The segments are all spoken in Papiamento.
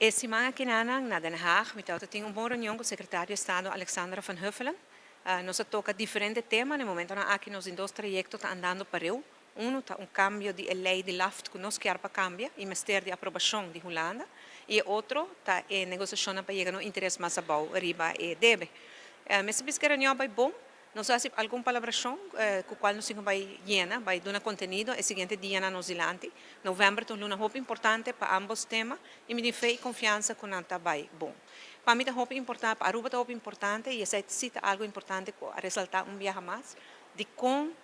E siman akinan na Den Haag, mi tabatin un bon reunion ku sekretario di Estado Alexandra van Huffelen. Nos a toka diferente tema. Na e momentonan aki nos tin dos trayekto ta andando pareu. Uno ta un kambio di e lei di LAFT ku nos kier pa kambia i mester di aprobashon di Hulanda. I e otro ta e negosiashonnan pa yega na un interes mas abou riba e debe. Mester bisa ku e reunion a bai bon. Nos a hasi algun palabrashon ku kual nos tin ku bai yena, bai duna kontenido e siguiente dianan nos dilanti. Novèmber ta un luna hopi importante pa ámbos tema i mi tin fe i konfiansa ku nan ta bai bon. Pa mi ta hopi importante, pa Aruba ta hopi importante i esei si ta algu importante ku a resaltá un biaha mas dikon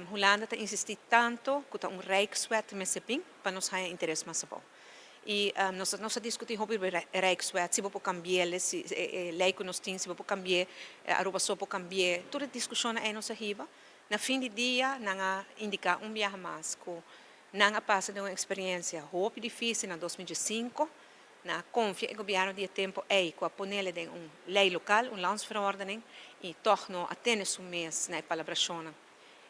Hulanda ta insistí tanto ku ta un Rijkswet mester bin pa nos haña interes mas abou. I nos nos a diskutí hopi riba e Rijkswet, si bo por kambi'el, si e lei ku nos tin, si bo por kambi'é, Aruba so por kambi'é. Tur e diskushonnan ei nos a hiba. Na fin di dia nan a indiká un biaha mas ku nan a pasa den un eksperensia hopi difísil na 2005. Nan a konfia e gobièrnu di e tempu ei ku a ponele den un lei lokal, un landsverordening, i tòg no a tene su mes na e palabrashonnan.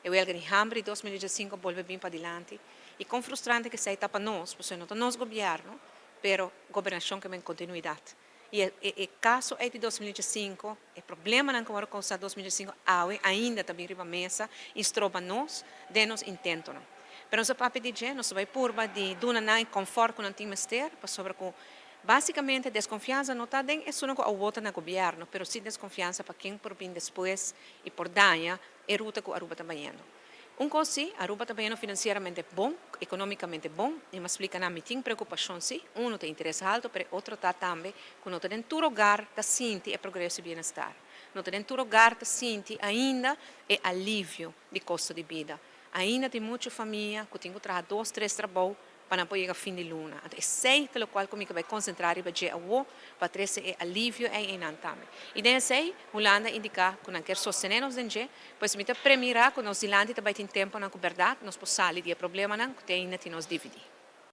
E welga di hamber di 2015 a bolbe bin padilanti i kon frustrante ku esei ta pa nos, pasobra no ta nos gobièrnu, pero gobernashon ke men kontinuidat. I e e kaso ei di 2015, e problemanan ku a wòrdu kousá 2015 awe ainda ta bin riba mesa i stroba nos den nos intentonan. Pero nos a papia di dje, nos ta bai purba di duna nan e kònfòrt ku nan tin mester, pasobra ku basikamente deskonfiansa no ta den esunnan ku a wota na gobièrnu, pero si deskonfiansa pa ken por bin despues i por daña e ruta ku Aruba ta bayendo. Un kos si, Aruba ta bayendo finansieramente bon, ekonómikamente bon, i mi a splika nan mi tin preokupashon si, unu ta interes haltu, pero e otro ta tambe ku no ta den tur hogar ta sinti e progreso i bienestar. No ta den tur hogar ta sinti ainda e alivio di kosto di bida. Ainda tin muchu famia ku tin ku traha dos, tres trabou pa nan por yega fin di luna. Anto esei ta lokual ku mi ke bai konsentrá riba dje awo pa trese e alivio ei einan tambe. I den esei, Hulanda a indiká ku nan kier sostené nos den dje, pues mi ta premirá ku nos dilanti ta bai tin tempunan ku bèrdat nos por sali di e problemanan ku te ainda tin nos dividí.